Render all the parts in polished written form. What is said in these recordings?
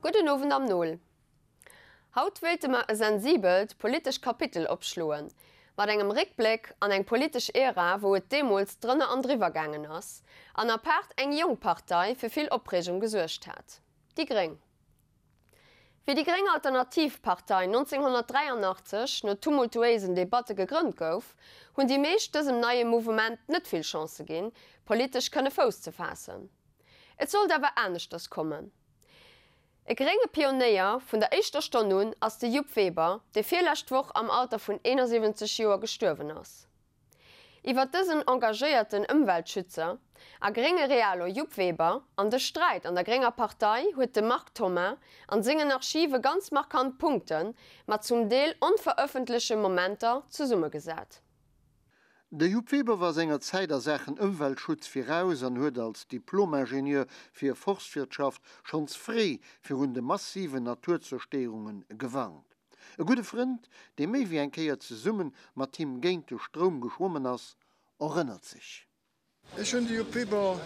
Gudden Owend am Nol. Haut wéilte mer e sensibelt politescht Kapitel opschloen, mat engem Réckbléck an eng politesch Ära, wou et deemools drënner an driwwer gaangen ass, an apaart eng jonk Partei fir vill Opreegung gesuergt hat, déi gréng. Wéi déi gréng Alternativ Partei 1983 no tumultuéisen Debatte gegrënnt gouf, hunn déi meescht dësem neie Mouvement net vill Chancë ginn, politesch kënne Fouss ze faassen. Et sollt awer aneschters kommen. E grénge Pionéier vun der éischter Stonn un ass de Jupp Weber, dee virlescht Woch am Alter vun 71 Joer gestuerwen ass. Iwwer dësen engagéierten Ëmweltschützer a grénge Realo Jupp Weber an de Sträit an der grénger Partei huet de Marc Thoma an sengen Archive ganz markant Punkte mat zum Deel onverëffentleche Momenter zesummegesat. De Jupp Weber war senger Zäit a Saachen Ëmweltschutz viraus an huet als Diplomingenieur fir Forstwirtschaft schonns fréi virun de massiven Naturzerstéierunge gewarnt. E gudde Frënd, dee méi wéi eng Kéier zesumme mat him géint de Stroum geschwommen ass, erënnert sech. Ech hunn de Jupp Weber,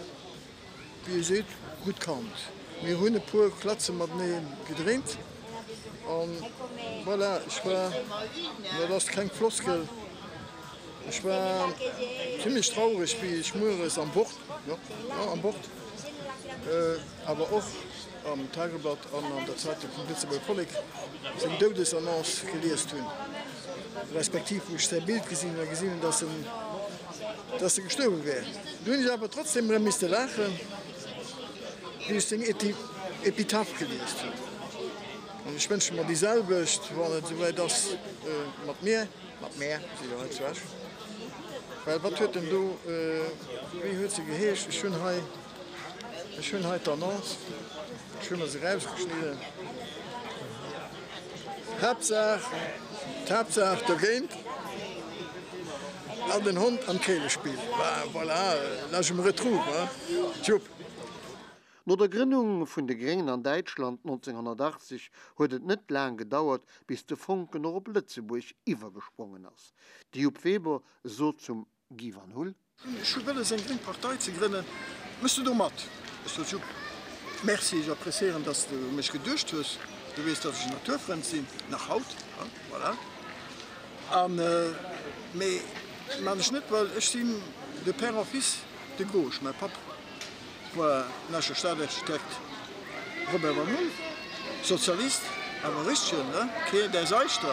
wéi ee seet, gutt kannt. Mir hunn e puer Klatze matenee gedréint an voilà, ech war, an dat ass keng Floskel, ech war zimlech traureg, wéi ech mueres am Wort, jo, jo, am Wort, awer och am Tageblatt an an der Zeitung vum Lëtzebuerger Vollek seng Doudesannonce geliest hunn, respektiv wou ech säi Bild gesinn hunn a gesinn hunn, dass en, dass e gestuerwe wär. Du hunn ech awer trotzdem erëm misste laachen, wéi ech seng Epitaph geliest hunn. An ech wënsche mer déi selwecht, wann et esouwäit ass, mat mir, mat mär, si jo hei zu Esch, well wat huet en do, wéi huet se geheescht, ech hunn hei, Ech hunn hei d'Annonce, ech hu mer se erausgeschnidden. Haaptsaach, d'Haaptsaach dogéint an den Hond am Keelespill. Ben voilà, là je me retrouve, hein, tjupp. No der Grënnung vun de Gréngen an Däitschland 1980 huet et net laang gedauert, bis de Fonken och op Lëtzebuerg iwwergesprongen ass. De Jupp Weber sot zum Guy Van Hull. Ech hu wëlles eng gréng Partei ze grënnen, mëss du do mat? Ech sot, Jupp, merci, ech appréciéieren, dass de u mech geduecht hues, du weess, dass ech en Naturfrënd sinn, nach haut, hein, voilà, an, mee man ech net, well ech sinn de père en fils de gauche, mäi Papp war den Escher Staatarchitekt Robert Van Hull, Sozialist, awer e richtegen, ne, keen där Seischter,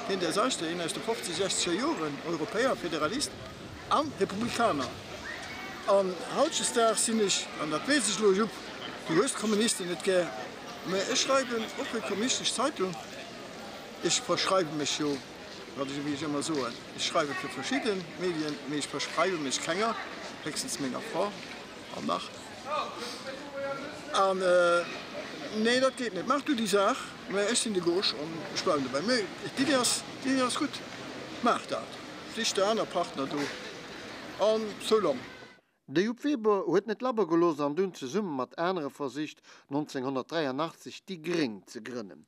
keen där Seischter, een aus de fofzeg, sechzeger Joren, Europäer, Federalist an Republikaner. An hautdesdaags sinn ech, an dat weess ech elo, Jupp, du hues d'Kommunisten net gär, mä ech schreiwen och fir d'Kommunistesch Zeitung, ech verschreiwe mech jo, wat ech, wéi ech ëmmer soen, ech schreiwe fir verschidde Medien, mee ech verschreiwe mech kenger, héchstens menger Fra an nach. An nee, dat geet net. Maach du déi Saach, mä ech sinn de Gauche an ech bleiwen dobäi. Mee d'Iddi ass, d'Iddi ass gutt, maach dat, sich der aner Partner do an so long. De Jupp Weber huet net labber gelooss an dunn zesumme mat anere versicht, 1983 déi Gréng ze grënnen.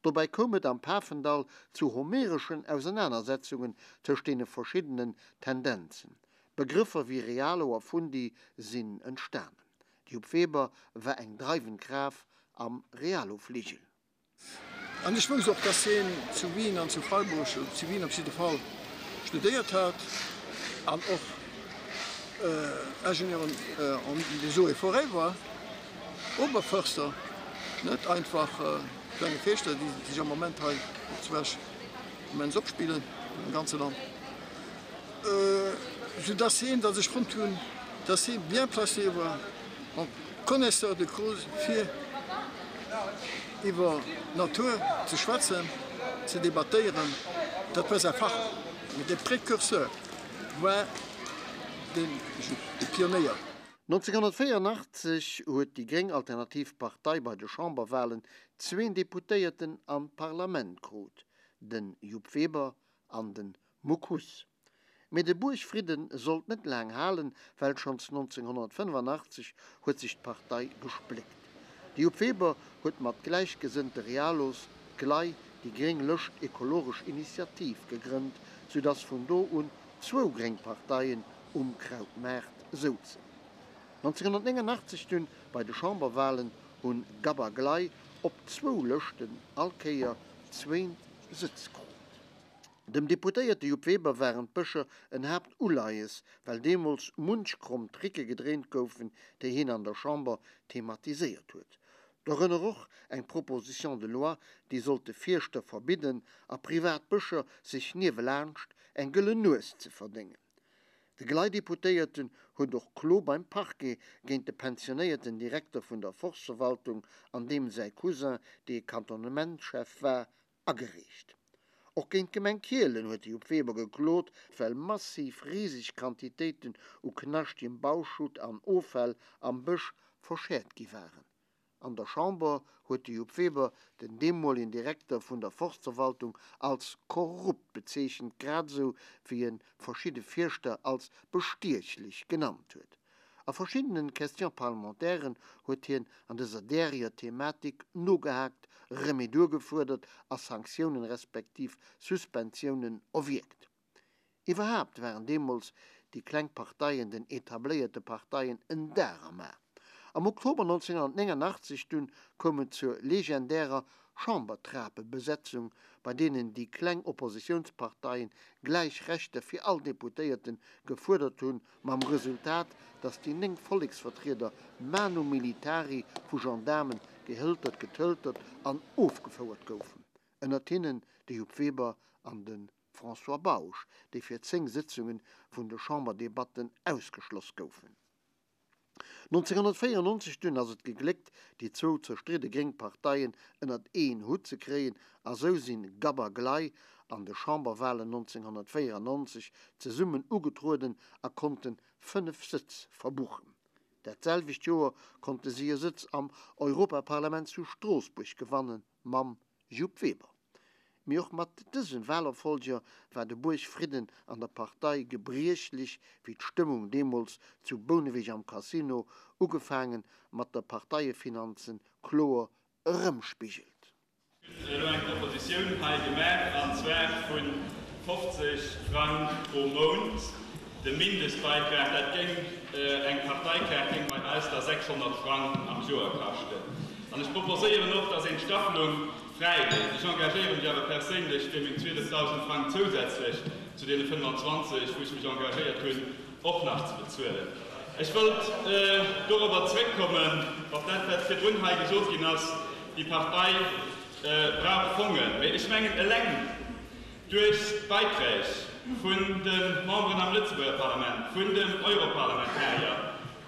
Dobäi koum et am Pafendall zu homereschen Ausernanersetzungen tëscht deene verschiddenen Tendenzen. Begrëffer wéi Realo a Fundi sinn entstanen. De Jupp Weber war eng dreiwend Kraaft am Realo-Fligel. An ech wousst och, dass hien zu Wien an zu Freiburg, zu Wien op jidde Fall, studéiert hat an och Ingénieur en des eaux et forêts war, Oberförster, net einfach klenge Feeschter, déi sech am Moment hei zu Esch immens opspillen am ganze Land, soudass hien, dass ech fonnt hunn, dass hie bien placé war. Connaisseur de cause fir iwwer d'Natur ze schwätzen, ze debattéieren, dat war säi Fach. Mee de Précurseur war de Jupp, de Pionéier. 1984 huet déi gréng Alternativ Partei bei de Chamberwalen zween Deputéierten an d'Parlament krut, den Jupp Weber an den Muck Huss. Mee de Buergfridden sollt net laang halen, well schonns 1985 huet sech d'Partei gespléckt. De Jupp Weber huet mat gläichgesënnte Realos d'GLEI, déi Gréng Lëscht Ekologesch Initiativ, gegrënnt, soudass vun do un zwou gréng Parteien um Krautmaart souzen. 1989 dunn bei de Chamberwalen hunn gab a GLEI. op zwou Lëschten all Kéier zwéin Sëtz krut. Dem Deputéierte Jupp Weber waren d'Bëscher en Haaptuleies, well deemools munch kromm Tricke gedréint goufen, déi hien an der Chamber thematiséiert huet. Dorënner och eng Proposition de loi, déi sollt de Fierschter verbidden, a privat Bëscher sech niewelaanscht eng gëllen Nues ze verdéngen. De Glei-Deputéierten huet och Klo beim Parquet géint de pensionéierten Direkter vun der Forstverwaltung an deem säi Cousin, dee Kantonnementschef war, agereecht. Och géint d'Gemeng Kielen huet de Jupp Weber geklot, well massiv riseg Quantitéiten u knaschtegem Bauschutt an Offäll am Bësch verschäert gi waren. An der Chamber huet de Jupp Weber den deemolegen Direkter vun der Forstverwaltung als korrupt bezeechent, grad esou wéi e verschidde Fierschter als bestiechlech genannt huet. A verschiddenen Questions parlementairen huet hien an dëser därier Thematik nogehaakt, Remedur gefuerdert a Sanktiounen respektiv Suspensiounen erwierkt. Iwwerhaapt waren deemools déi kleng Parteien den etabléierte Parteien en Dar am A. Am Oktober 1989 dunn koum et zur legendärer Chambertrapebesetzung, bei deenen déi kleng Oppositiounsparteien gläich Rechter fir all Deputéierten gefuerdert hunn, mam Resultat, datt déi 9 Volleksvertrieder manu militari vu Gendaarmen gehëltert, getëltert an ofgefouert goufen, ënnert hinnen de Jupp Weber an de François Bausch, déi fir 10 Sëtzunge vun de Chamberdebatten ausgeschloss goufen. 1994 dunn ass et gegléckt, déi zwou zerstridde gréng Parteien ënnert een Hutt ze kréien a sou sinn Gab a Glei an de Chamberwalen 1994 zesummen ugetrueden a konnten 5 Sëtz verbuchen. Dat selwecht Joer konnte si e Sëtz am Europaparlament zu Stroossbuerg gewannen mam Jupp Weber. Mee och mat dësen Wahlerfolger war de Buergfridden an der Partei gebriechlech, wéi d'Stëmmung deemools zu Bouneweg am Casino, ugefaangen mat der Parteiefinanzen, kloer erëmspigelt. Ech hunn elo eng Propositioun hei gemaach, an zwar vu 50 Frang pro Mount de Mindestbeitrag. Dat géing, eng Parteikaart géing bei eis da 600 Frang am Joer kaschten. An ech proposéieren och, dass een d'Staffelung fräi léisst. Ech engagéiere mech awer perséinlech, fir meng 12.000 Frang zousätzlech zu deene 25, wou ech mech engagéiert hunn, och nach ze bezuelen. Ech wëllt dorobber zréckkommen, op dat, wat virdrun hei gesot ginn ass, Déi Partei brauch Fongen. Mee ech mengen, eleng duerch d'Beiträg vun de Memberen am Lëtzebuerger Parlament, vun den Europarlamentarier,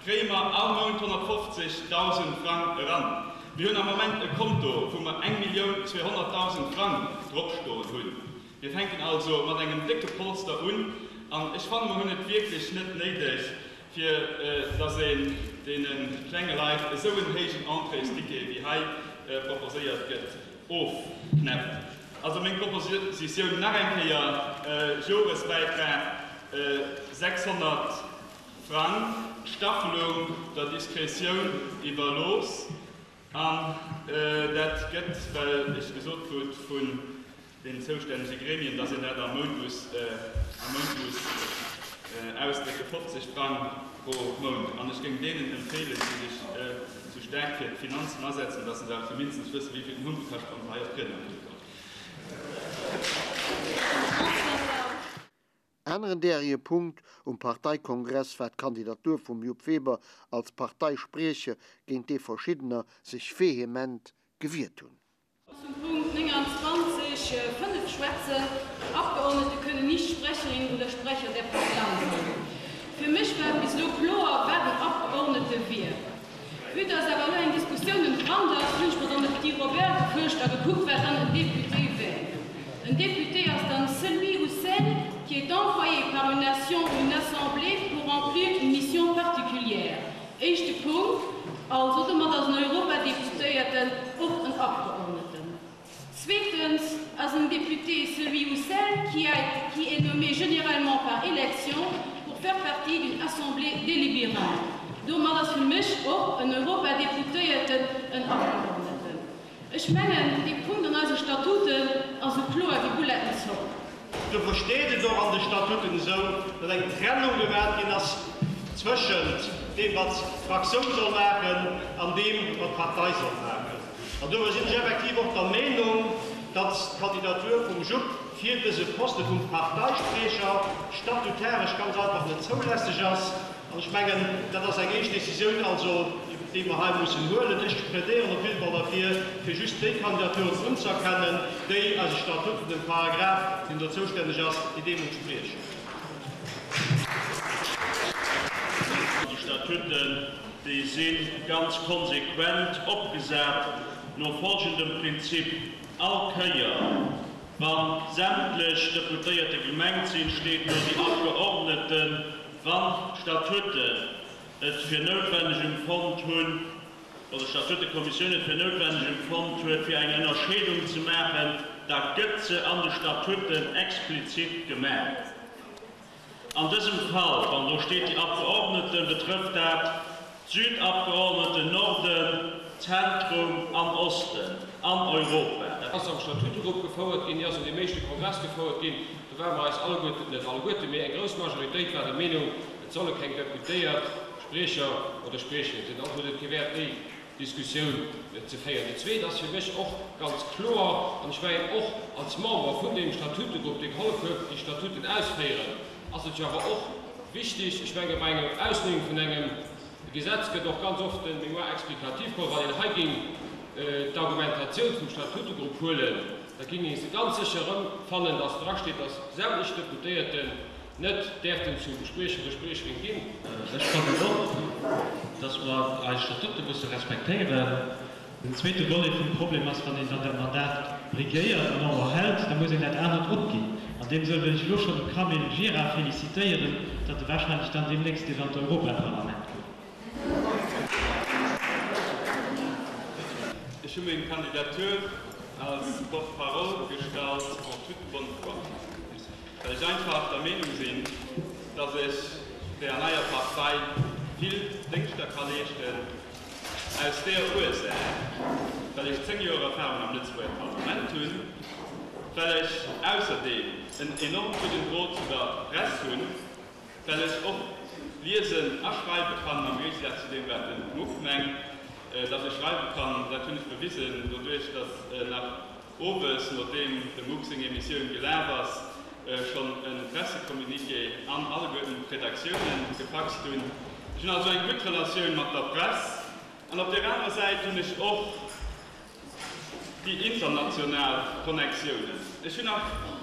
kréie mer all Mount 150.000 Frang eran. Mir hunn am Moment e Konto, wou mer 1.200.000 Frang dropstoen hunn. Mir fänken also mat engem décke Polster un an ech fannen, mer hunn et wierklech net néideg, fir dass een deene klenge Leit esou en héijen Entréesticket, wéi hei proposéiert gëtt, ofknäppt. Also meng Propositioun nach eng Kéier, Joresbäitrag 600 Frang, d'Staffelung der Diskretioun iwwerlooss, an dat gëtt, well ech gesot krut vun den zoustännege Gremien, dass een dat am Mount muss, am Mount muss ausdrécken, 50 Frang pro Mount. An ech géing deenen empfeelen, déi sech sou staark fir d'Finanzen asetzen, dass se awer zumindest wëssen, wéi vill den Humpe kascht, wann se hei op d'Riedner kucke kommen. Aneren därige Punkt um Parteikongress war d'Kandidatur vum Jupp Weber als Parteispriecher, géint dee verschiddener sech vehement gewiert hunn. Zum Punkt 29, 5 schwätzen. Abgeordnete können nicht Sprecherin oder Sprecher der Partei sein. Fir mech war et bis elo kloer, wat en Abgeordnete wier. Vue dass awer elo eng Diskussioun entbrannt ass, hunn ech mer dann de Petit Robert gefuerscht a gekuckt, wat dann en Député wär. En Député ass dann celui ou celle qui est envoyé par une nation ou une assemblée pour remplir une mission particulière. Éischte Punkt, also domat ass en Europadeputéierten och en Abgeordneten. Zweetens ass en Député celui ou celle qui a qui est nommé généralement par élection pour faire partie d'une assemblée délibérante. Domat ass fir mech och en Europadeputéierten en Abgeordneten. Ech mengen, dee Punkt an eise Statuten ass esou kloer wéi Boulettenzopp. Dofir steet et och an de Statuten esou, datt eng Trennung gemaach ginn ass zwëschent deem, wat d'Fraktioun soll maachen, an deem, wat d'Partei soll maachen. An dofir sinn ech effektiv och der Meenung, datt d'Kandidatur vum Jupp fir dëse Poste vum Parteispriecher statutaresch ganz einfach net zoulässeg ass. An ech mengen, dat ass eng éischt Décisioun also, déi mer hei mussen huelen. Ech plädéieren op jidde Fall derfir, fir just déi Kandidaturen unzëerkennen, déi eise Statuten, dem Paragraph, deen do zoustänneg ass, déi deem entspriechen. Déi Statuten, déi si ganz konsequent opgesat no folgendem Prinzip, All Kéier, wa sämtlech Deputéierte gemengt sinn, steet no die Abgeordneten, wann d'Statuten et fir noutwenneg empfonnt hunn, oder d'Statutekommissioun et fir noutwenneg empfonnt huet, fir eng Ënnerscheedung ze maachen, da gëtt se an de Statuten explizit gemaach. An dësem Fall, wann do steet die Abgeordneten, betrëfft dat d'Südabgeordneten, Norden, Zentrum an Osten an Europa. Dat ass am Statutegrupp gefouert ginn, déi ass an deem éischte Kongress gefouert ginn. Do ware mer eis alleguerten, net alleguerten, mee eng grouss Majoritéit war der Meenung, et solle keng Deputéiert Spriecher oder Spriecherin sinn. Also huet et kee Wäert, déi Diskussioun ze féieren. Déi zweet ass fir mech och ganz kloer, an ech mengen och als Member vun deem Statutegrupp, dee gehollef huet, déi Statuten ausféieren, ass et jo awer och wichtig, ech menge bei enger Ausleeung vun engem Gesetz gëtt och ganz oft de Mémoire explicatif geholl, wann een hei géing d'Argumentatioun vum Statutegrupp huelen, da géing ee se ganz sécher erëmfannen, dass drasteet, dass sämtlech Deputéierten net däerften zu Spriecher oder Spriecherin ginn. Ech fannen och, dass mer eis Statute musse respektéieren. Den zweete Volet vum Problem ass, wann een dann dat Mandat briguéiert an och erhält, da muss een dat anert opginn. An deem Sënn wëll ech elo schonn dem Camille Gira félicitéieren, datt e wahrscheinlech dann deemnächst dierf an d'Europaparlament goen. Ech hu meng Kandidatur als Porte-parole gestallt en toute bonne foi, well ech einfach der Meenung sinn, dass ech der neier Partei vill Déngschter ka leeschten, aus där Ursaach, well ech 10 Joer Erfahrung am Lëtzebuerger Parlament hunn, well ech ausserdeem en enorm gudden Drot zu der Press hunn, Well ech och liesen a schreiwe kann, am Géigesaz zu deem, wat de Muck mengt, dass ech schreiwe kann, dat hunn ech bewisen doduerch, dass nach owes, nodeem dem Muck seng Emissioun gelaf ass, schonn e Pressecommuniqué an alleguerten d'Redaktiounen gefaxt hunn. Ech hunn also eng gutt Relatioun mat der Press. An op där anerer Säit hunn ech och déi international Connectiounen. Ech hunn nach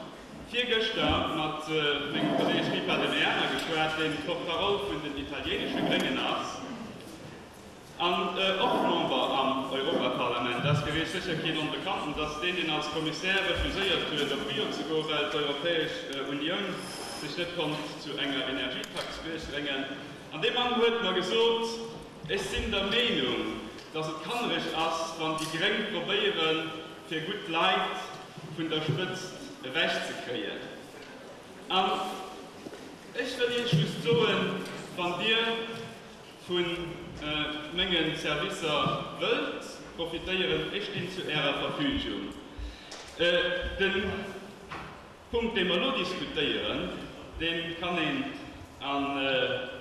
virgëschter mat mengem Kolleeg Ripa de Meana geschwat, deen Porte-parole vun den italieenesche Gréngen ass an och Member am Europaparlament ass. Fir Iech sécher keen Onbekannten, et ass deen, deen als Kommissär refuséiert huet, op Rio ze goen, well d'Europäesch Unioun sech net konnt zu enger Energietax duerchréngen. An dee Mann huet mer gesot, Ech sinn der Meenung, dass et kannereg ass, wann déi Gréng probéieren, fir gutt Leit vun der Spëtzt ewech ze kréien. An ech wëll Iech just soen, wann Dir vu menge Servicer wëllt profitéieren, ech stinn zu Ärer Verfügung. De Punkt, dee mer elo diskutéieren, dee kann een an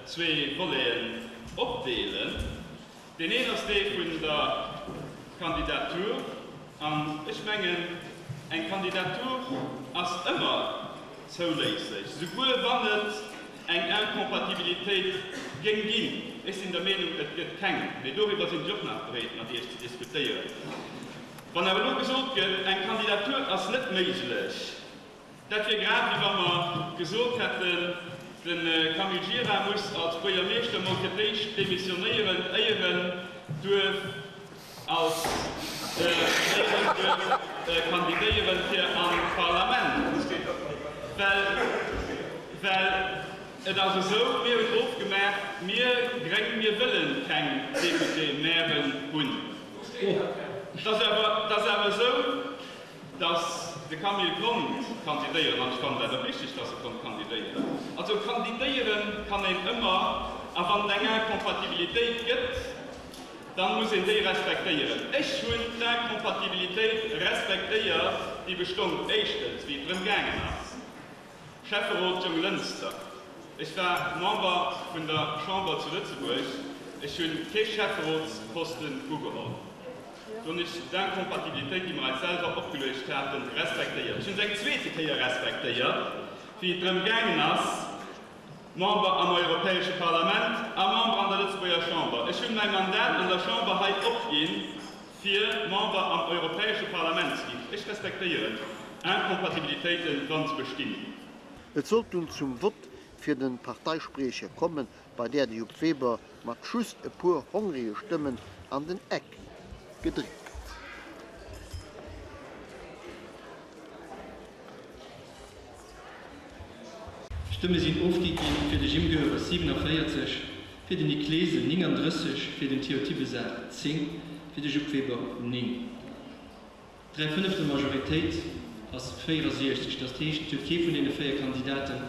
zwee Voleten opdeelen. Deen een ass dee vun der Kandidatur. An ech mengen, eng Kandidatur ass ëmmer zouléisseg, souguer wann et eng Incompatibilitéit géing ginn. Ech sinn der Meenung, et gëtt keng, mee doriwwer sinn ech och nach bereet, mat Iech ze diskutéieren. Wann awer elo gesot gëtt, eng Kandidatur ass net méiglech, dat wier grad wéi wa mer gesot hätten, de Camille Gira muss als Buergermeeschter mol fir d'éischt demissionéieren, éier en duerf als éier en duerf kandidéieren fir an d'Parlament. Well well et ass esou, mir hunn ofgemaach, mir Gréng, mir wëlle keng Député-mairen hunn. Et ass awer, et ass awer esou, dass de Camille konnt kandidéieren, an ech fannen dat och richtig, dass e konnt kandidéieren. Also kandidéiere kann een ëmmer, a wann et eng Incompatibilitéit gëtt, dann muss een déi respektéieren. Ech hunn d'Incompatibilitéit respektéiert, déi bestong, éischtens, wéi et drëm gaangen ass, Schäfferot Jonglënster, Ech war Member vun der Chamber zu Lëtzebuerg. Ech hunn kee Schäfferotsposten ugeholl. Do hunn ech d'Incompatibilitéit, déi mer eis selwer opgeluecht haten, respektéiert. Ech hunn se eng zweete Kéier respektéiert, wéi et drëm gaangen ass, Member am Europäesche Parlament a Member an der Lëtzebuerger Chamber. Ech hunn mäi Mandat an der Chamber hei opginn, fir Member am Europäesche Parlament ze ginn. Ech respektéieren Incompatibilitéiten, wa se bestinn. Et sollt dunn zum Vott fir de Parteispriecher kommen, bei där de Jupp Weber mat just e puer hongrege Stëmmen an den Eck gedréckt gouf. Stëmme sinn ofgi ginn, fir de Jim Goeres 47, fir den Nic Clesen 39, fir den Theo Tibesart 10, fir de Jupp Weber 9. D'Dräifënneftel Majoritéit ass 64, datt heescht, et huet kee vun deene 4 Kandidaten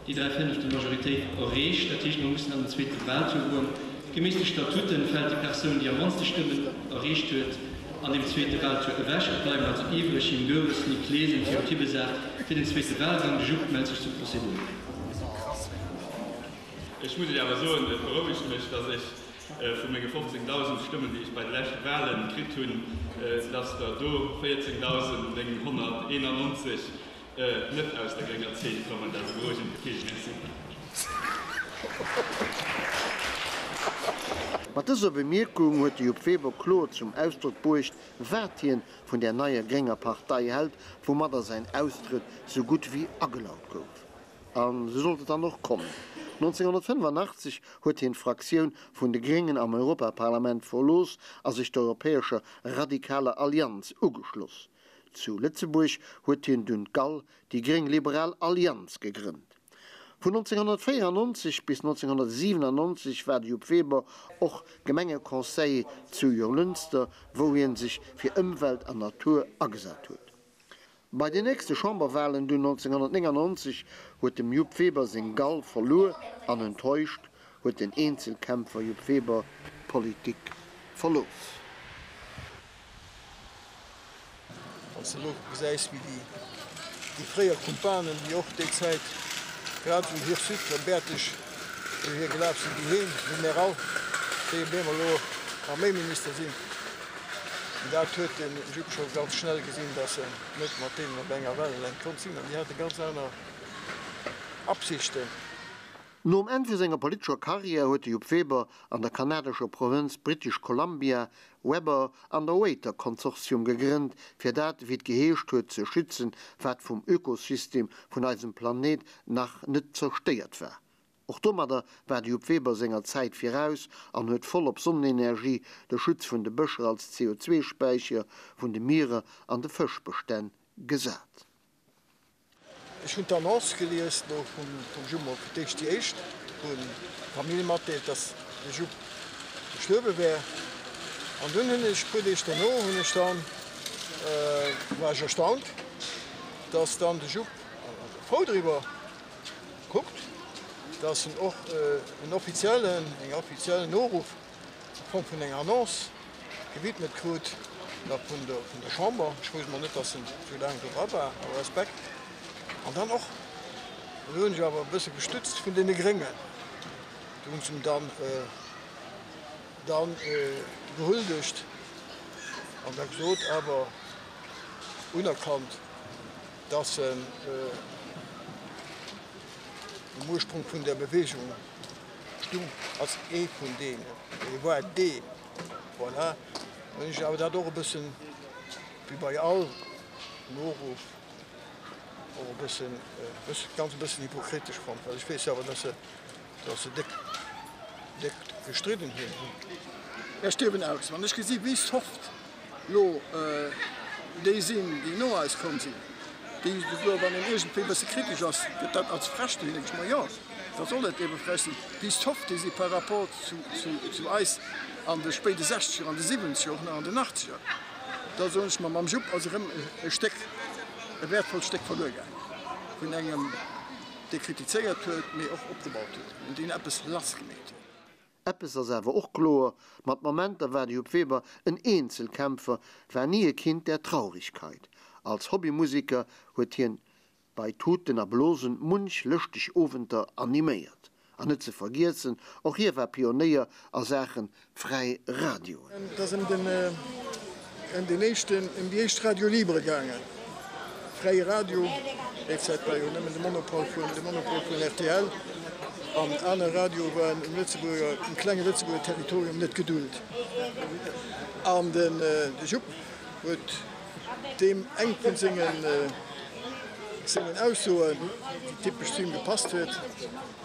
déi dräifënneftel Majoritéit erreecht. Dat heescht, mer mussen an den zweete Wahltour goen. Geméiss de Statuten fält déi Persoun, déi am mannste Stëmmen erreecht huet, an deem zweete Wahltour ewech. Et bleiwen also iwwreg, Jim Goeres, Nic Clesen, Theo Tibesart fir den zweete Wahlgang. De Jupp mellt sech zur Prozedur. Ech muss Iech awer soen, et berouegt mech, dass ech vu menge 15.000 Stëmmen, déi ech bei de leschte Wahle kritt hunn, dass der do 14.991 net aus der grénger Zeen kommen. Dat ass e berouegend Gefill. Merci. Mat dëser Bemierkung huet de Jupp Weber kloer zum Ausdrock bruecht, wat hien vun där neier grénger Partei hält, woumadder säin Austrëtt sou gutt wéi agelaut gouf. An sou sollt et dann och kommen. 1985 huet hien d'Fraktioun vun de Gréngen am Europaparlament verlooss a sech der Europäescher Radikaler Allianz ugeschloss. Zu Lëtzebuerg huet hien dunn d'GAL, déi Gréng Liberal Allianz, gegrënnt. Vun 1994 bis 1997 war de Jupp Weber och Gemengeconseiller zu Jonglënster, wou hien sech fir Ëmwelt an Natur agesat huet. Bei den nächste Chamberwahlen dunn 1999 huet dem Jupp Weber seng Gall verluer an enttäuscht huet den Eenzelkämpfer Jupp Weber d'Politik verlooss. Wann s de elo gesäis, wéi déi fréier Kumpanen, déi och déi Zäit grad esou hirsut a bäerteg dohier gelaf sinn, doheem, wéi mär all, déi op eemol elo Arméiminister sinn, Dat huet de Jupp scho ganz schnell gesinn, dass en net mat deenen op enger Wellelängt konnt sinn an déi hate ganz aner Absichten. Nom Enn vu senger politescher Karriär huet de Jupp Weber an der kanadescher Provënz British Columbia Weber an der Waiter Consortium gegrënnt, fir dat, wéi et geheescht huet, ze schützen, wat vum Ökosystem vun eisem Planet nach net zerstéiert war. Och domadder war de Jupp Weber senger Zäit viraus an huet voll op Sonnenenergie, de Schutz vun de Bëscher als CO2-Späicher, vun de Mierer an de Fëschbestänn gesat. Ech hunn d'Annonce gelies do vum Jupp, mol fir d'éischt déi éischt, wou d'Famill matdeelt, dass de Jupp gestuerwe wär. An dunn hunn ech, puer Deeg dono, hunn ech dann, war ech erstaunt, dass dann de Jupp, frou driwwer, Kuckt, dass en och en offiziellen, eng offiziellen Noruff a Form vun enger Annonce gewidmet krut, da vun der, vun der Chamber. Ech wousst mol net, dass en esou laang do dra war, awer Respekt. An dann och, an do hunn ech awer e bësse gestutzt, vun deene Gréngen. Do hunn se em dann, dann gehuldegt an da gesot, awer unerkannt, dass en um Ursprung vun der Bewegung stung als ee vun deenen, e war deen, voilà. Hunn ech awer dat och e bëssen, wéi bei all Noruff, och e bëssen, ganz e bëssen hypokritesch fonnt, well ech weess jo awer, dass se Dass se déck, déck gestridden hunn. Ech stierwen aus, wann ech gesi wéi soft lo déi sinn, déi no eis komm sinn, déi souguer wann een iergendwéi e bësse kritesch ass, gëtt dat als frech dohin. Denke ech mer, jo, da soll et ebe frech sinn, wéi soft déi si par rapport zu eis an de spéide Sechzeger, an de Siwwenzeger, och nach an den Achtzeger. Da soen ech mer, mam Jupp ass erëm e Stéck, e wäertvollt Stéck verluer gaangen vun engem. dee kritizéiert huet, mee och opgebaut huet an deen eppes lassgemeet huet. Eppes ass awer och kloer, Mat Momenter war de Jupp Weber en Eenzelkämpfer, war nie e Kind der Traurigkeit. Als Hobbymusiker huet hien bei Tuten a Blosen munch lëschteg Owenter animéiert. An net ze vergiessen, och hie war Pionéier a Saachen fräi Radioen. Et ass ëm den. ëm deen éischten, ëm déi éischt Radio Libre gaangen, fräie Radio. Déi Zäit war jo nëmmen de Monopol vun, de Monopol vun rtl an aner Radioe waren um Lëtzebuerger, um klenge Lëtzebuerger Territorium net gedult. An den de Jupp huet deem eng vun sengen, sengen Aussoen, déi typesch zu him gepasst huet,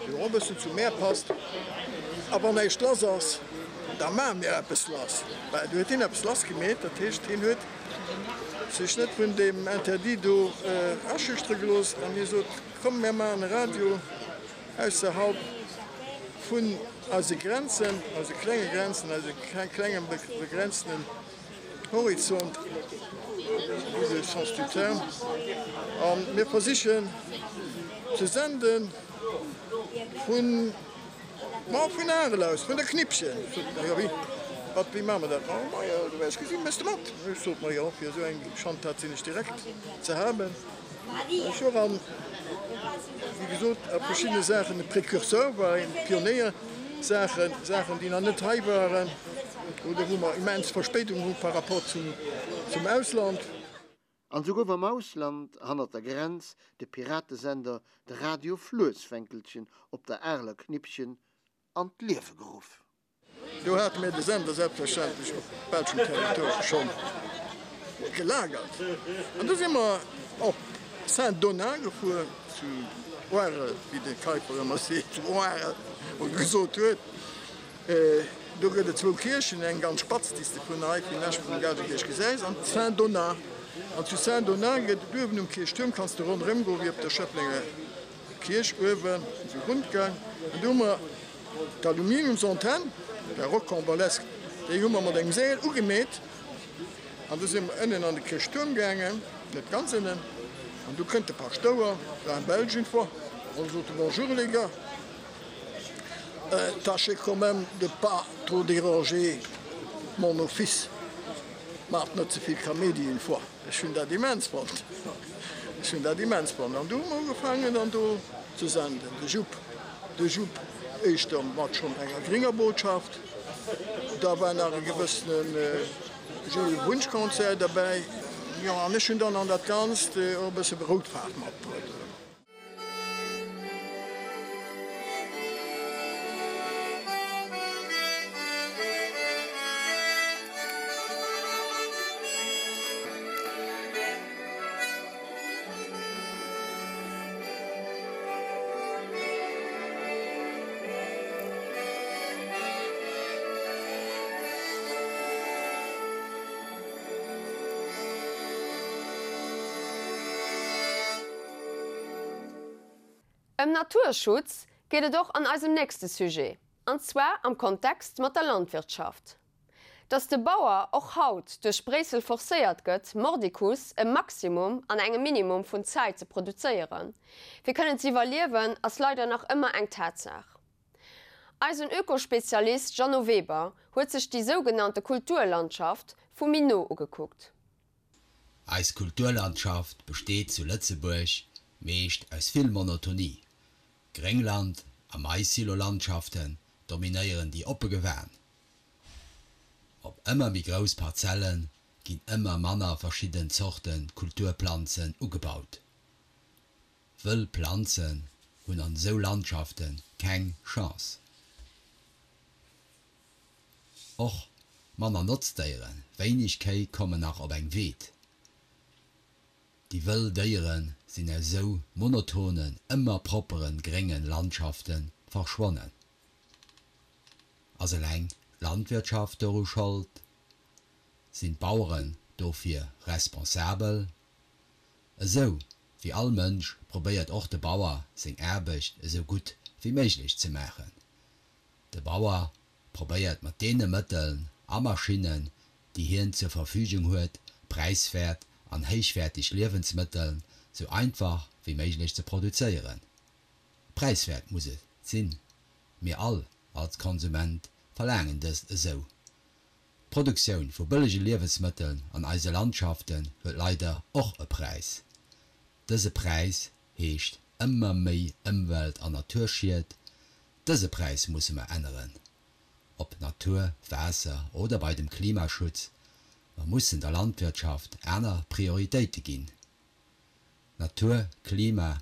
déi och e bëssen zu mär passt, A wann näischt lass ass, da maache mir eppes lass. Well do huet hien eppes lass gemeet, dat heescht, hien huet sech net vun deem Interdit do aschüchtere gelooss an hie sot, Komm, mir maachen e Radio ausserhalb vun eise Grenzen, eise klenge Grenzen, eise klenge begrenztenen Horizont, au gudde Sens du terme, a mir versichen ze senden vun, ma vun Arel aus, vun der Knippchen. Sot mer, jo wéi, wat, wéi maache mer dat? Ma majo, du wäers gesinn, méchs de mat? Ech sot, ma jo, fir esou eng Schandtat sinn ech direkt ze haben. Ech war an, wéi gesot, a verschiddene Saachen e Précurseur, war een Pionéier, Saachen, Saachen, déi nach net hei waren oder wou mer immens Verspéidung hu par rapport zum, zum Ausland. An esou gouf am Ausland, hannert der Grenz, de Piratesender, de Radio Fluessfänkelchen op der Areler Knippchen an d'Liewe geruff. Do hate mir de Sender selbstverständlech op belschem Territoire scho gelagert. An du si mer op Saint-Donat gefuer, zu Oarel, wéi de Keiper ëmmer seet, zu Oarel, oder gesot huet. Do gëtt et zwou Kierchen, eng ganz spatz, déi s de vun hei vun Esch vum Gaalgebierg gesäis, an Saint-Donat. An zu Saint-Donat gëtt et uewen um Kierchtuerm, kanns de ronderëm goen, wéi op der Schëfflenger Kierch uewen, esou Rundgang. An do hu mer D'Aluminiumsantenn, la rocambolesque, déi hu mer mat engem Seel ugemeet an du si mer ënnen an de Kierchtuerm gaangen, net ganz ënnen, an du kënnt de Paschtouer, war en Belge une fois, an sot Bonjour les gars, tâchez quand même de pas trop déranger mon office, maacht net ze vill Kaméidi une fois. Ech hunn dat immens fonnt. Ech hunn dat immens fonnt. An du hu mer ugefaangen dann do ze senden. De Jupp, de Jupp éischter mat schonn enger grénger Botschaft. Da war nach e gewëssene Gilles Wunschkonzert derbäi. Jo, an ech hunn dann an dat Ganzt och e bësse rout Faarf matbruet. Ëm Naturschutz geet et och an eisem nächste Sujet, an zwar am Kontext mat der Landwirtschaft. Datt de Bauer och haut duerch Bréissel forcéiert gëtt, mordicus e Maximum an engem Minimum vun Zäit ze produzéieren, fir kënnen ze iwwerliewen, ass leider nach ëmmer eng Tatsaach. Eisen Ökospezialist Jeannot Weber huet sech déi sougenannte Kulturlandschaft vu méi no ugekuckt. Eis Kulturlandschaft besteet zu Lëtzebuerg meescht aus vill Monotonie. Gréngland a Maissillolandschaften dominéieren déi oppe Gewaan. Op ëmmer méi grouss Parzelle ginn ëmmer manner verschidden Zorte Kulturplanzen ugebaut. Wëll Planzen hunn an esou Landschafte keng Chance. Och manner Notzdéieren, wéineg Kéi kommen nach op eng Weed. Déi wëll Déiere sinn aus esou monotonen, ëmmer propperen, gréngen Landschafte verschwonnen. Ass eleng d'Landwirtschaft doru Schold? Sinn d'Baueren dofir responsabel? Esou wéi all Mënsch probéiert och de Bauer seng Aarbecht esou gutt wéi méiglech ze maachen. De Bauer probéiert mat deene Mëtteln a Maschinnen, déi hien zur Verfügung huet, präiswäert an héichwäerteg Liewensmëtteln sou einfach wéi méiglech ze produzéieren. Präiswäert muss et sinn, mir all als Konsument verlaangen dëst esou. D'Produktioun vu bëllege Liewensmëtteln an eise Landschaften huet leider och e Präis. Dëse Präis heescht ëmmer méi Ëmwelt an Naturschied. Dëse Präis musse mer änneren. Ob Natur, Waasser oder bei dem Klimaschutz. Mer mussen der Landwirtschaft aner Prioritéite ginn. Natur-, Klima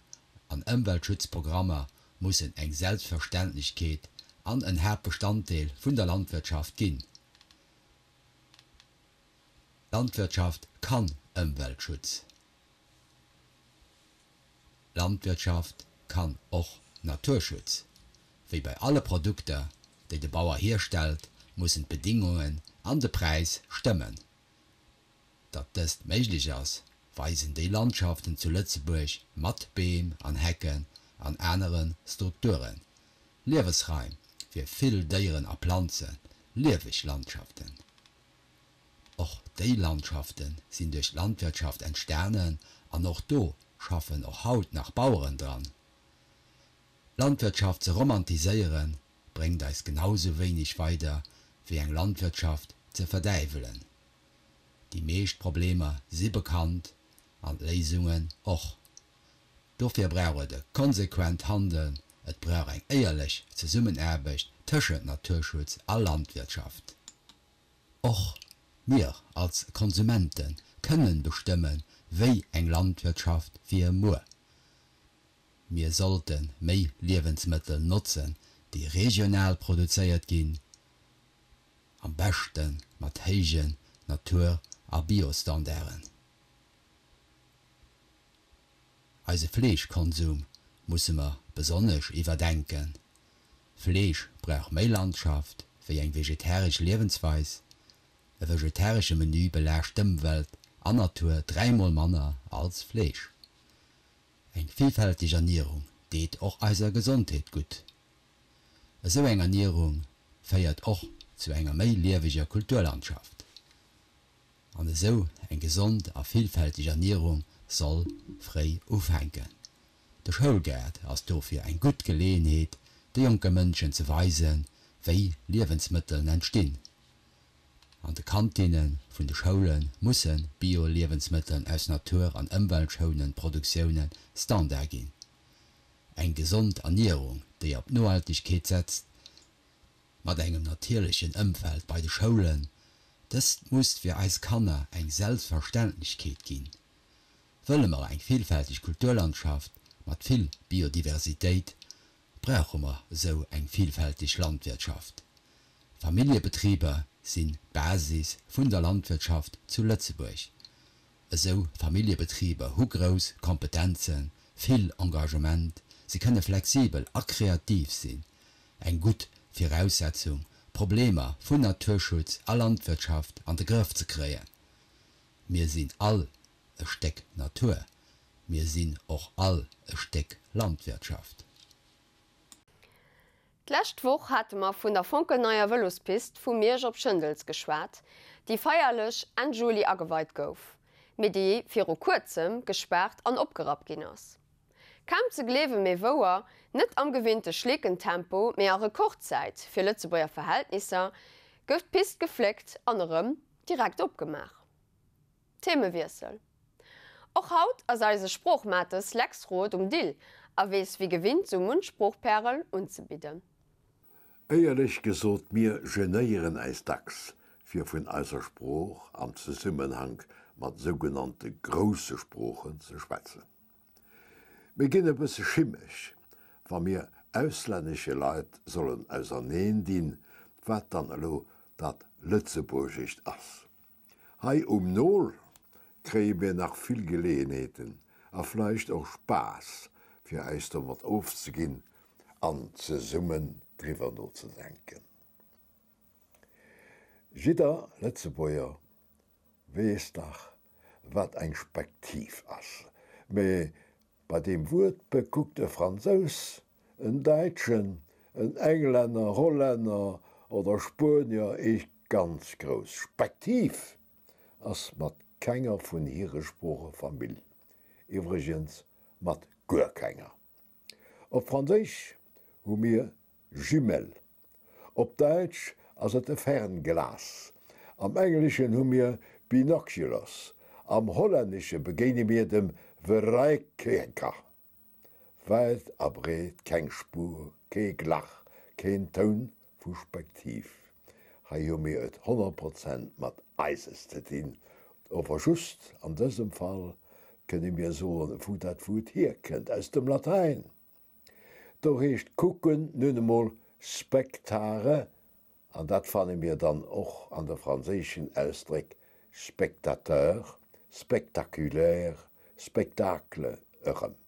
an Ëmweltschutzprogrammer mussen eng Selbstverständlechkeet an en Haaptbestanddeel vun der Landwirtschaft ginn. Landwirtschaft kann Ëmweltschutz. Landwirtschaft kann och Naturschutz. Wéi bei alle Produkter, déi de Bauer hierstellt, mussen d'Bedingungen an de Präis stëmmen. Datt dëst méiglech ass, weisen déi Landschaften zu Lëtzebuerg mat Beem an Hecken an anere Strukturen, Liewesraim fir vill Déieren a Planzen, lieweg Landschaften. Och déi Landschafte sinn duerch d'Landwirtschaft entstanen an och do schaffen och haut nach Baueren dran. D'Landwirtschaft ze romantiséieren, bréngt eis genau sou wéineg weider wéi eng Landwirtschaft ze verdäiwelen. Déi meescht Problemer si bekannt an d'Léisungen och. Dofir brauch et e konsequent Handeln, et brauch eng éierlech Zesummenaarbecht tëschent Naturschutz a Landwirtschaft. Och mir als Konsumente kënnen bestëmmen, wéi eng Landwirtschaft fir muer. Mir sollte méi Liewensmëttel notzen, déi regional produzéiert ginn, am beschte mat héijen Natur a Biostandarden. Eise Fleeschkonsum musse mer besonnesch iwwerdenken. Fleesch brauch méi Landschaft wéi eng vegetaresch Liewensweis. E vegetaresche Menü belaascht d'Ëmwelt an Natur dräimol manner als Fleesch. Eng villfälteg Ernierung deet och eiser Gesondheet gutt. Esou eng Ernierung féiert och zu enger méi lieweger Kulturlandschaft. An esou eng gesond a villfälteg Ernierung soll fréi ufänken. De Schoulgaart ass dofir eng gutt Geleeënheet, de jonke Mënschen ze weisen, wéi Liewensmëtteln entstinn. An de Kantinne vun de Schoule musse Bio-Liewensmëtteln aus natur an ëmweltschounend Produktioune Standard ginn. Eng gesond Ernierung, déi op Nohaltegkeet setzt, mat engem natierlechen Ëmfeld bei de Schoulen, dëst muss fir eis Kanner eng Selbstverständlechkeet ginn. Wëlle mer eng villfälteg Kulturlandschaft mat vill Biodiversitéit, brauche mer esou eng villfälteg Landwirtschaft. Familljebetriber sinn d'Basis vun der Landwirtschaft zu Lëtzebuerg. Esou Familljebetriber hu grouss Kompetenzen, vill Engagement, se kënne flexibel a kreativ sinn, eng gutt Viraussetzung, Problemer vun Naturschutz a Landwirtschaft an de Grëff ze kréien. Mir sinn all e Stéck Natur, mir sinn och all e Stéck Landwirtschaft. D'lescht Woch hate mer vun der fonkelneier Vëlospist vu Miersch op Schëndels geschwat, déi feierlech Enn Juli ageweit gouf, mee déi viru kuerzem gespaart an opgerappt ginn ass. Kaum ze gleewen, mee wouer, net am gewinnte Schleekentempo, mee a Rekordzäit fir Lëtzebuerger Verhältnisser, gouf d'Pist gefléckt an erëm direkt opgemaach. Themewiessel, Och haut ass eise Sproochmates Lex Roth um Dill a weess wéi gewinnt sou munch Sproochpärel unzebidden. Éierlech gesot, mir genéieren äis dacks, fir vun eiser Sprooch am Zesummenhank mat sougenannte grousse Sproochen ze schwätzen. Mir ginn e bësse schimmeg, wa mir auslännesche Leit sollen auserneen dinn, wat dann elo dat Lëtzebuergescht ass. Hei um Nol kréie mir nach vill Geleeënheeten a vleicht och Spaass fir äis domat ofzeginn an zesummen driwwer nozedenken. Jidder Lëtzebuerger weess dach wat eng Spektiv ass, mee bei deem Wuert bekuckt e Fransous, en Däitschen, en Englänner, Hollänner oder Spuenier eech ganz grouss. Spektiv ass mat kenger vun hire Sprooche Famill, iwwregens mat guer kenger. Op Franséisch hu mir Jumelle, op Däitsch ass et e Fernglas, am Engleschen hu mir Binoculars, am Hollännesche begéine mir dem Verrekijker. Wäit a breet keng Spuer, kee Glach, keen Toun vu Spektiv. Hei hu mir et 100 Prozent mat eises ze dinn, ower just an dësem Fall kënne mir soen, wou dat Wuert hierkënnt, aus dem Latäin. Do heescht kucken nun emol spectare, an dat fanne mir dann och an de franséischen Ausdréck spectateur, spectaculaire, spectacle erëm.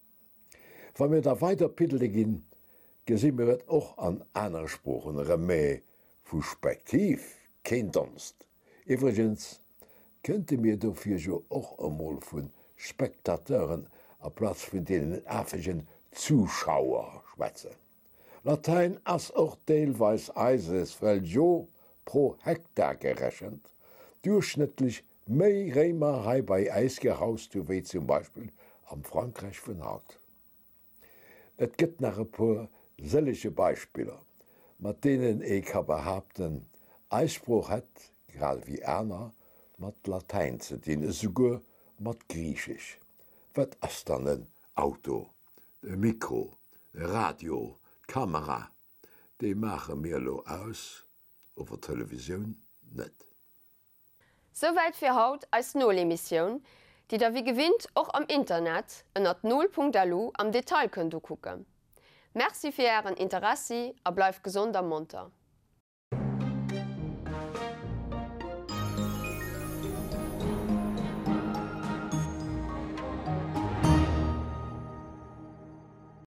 Wa mir da weider piddele ginn, gesi mir et och an anere Sproochen erëm, mä vu Spektiv keen Donst. Iwwregens kënnte mir dofir jo och emol vu Spectateuren aplaz vun deenen afegen Zuschauer schwätzen. Latäin ass och deelweis eises, well jo pro Hektar gerechent duerchschnëttlech méi Réimer hei bei äis gehaust hu wéi zum Beispill am Frankräich vun haut. Et gëtt nach e puer sëllege Beispiller, mat deenen ee ka behaapten, eis Sprooch hätt, grad ewéi aner, mat Latäin ze dinn, esouguer mat Griichesch. Wat ass dann en Auto, e Mikro, e Radio, d'Kamera? Déi maache mir elo aus, ower d'Televisioun net. Souwäit fir haut eis Nol-Emissioun, déi der wéi gewinnt och am Internet ënnert nol.lu am Detail kënnt ukucken. Merci fir ären Interessi a bleift gesond a monter.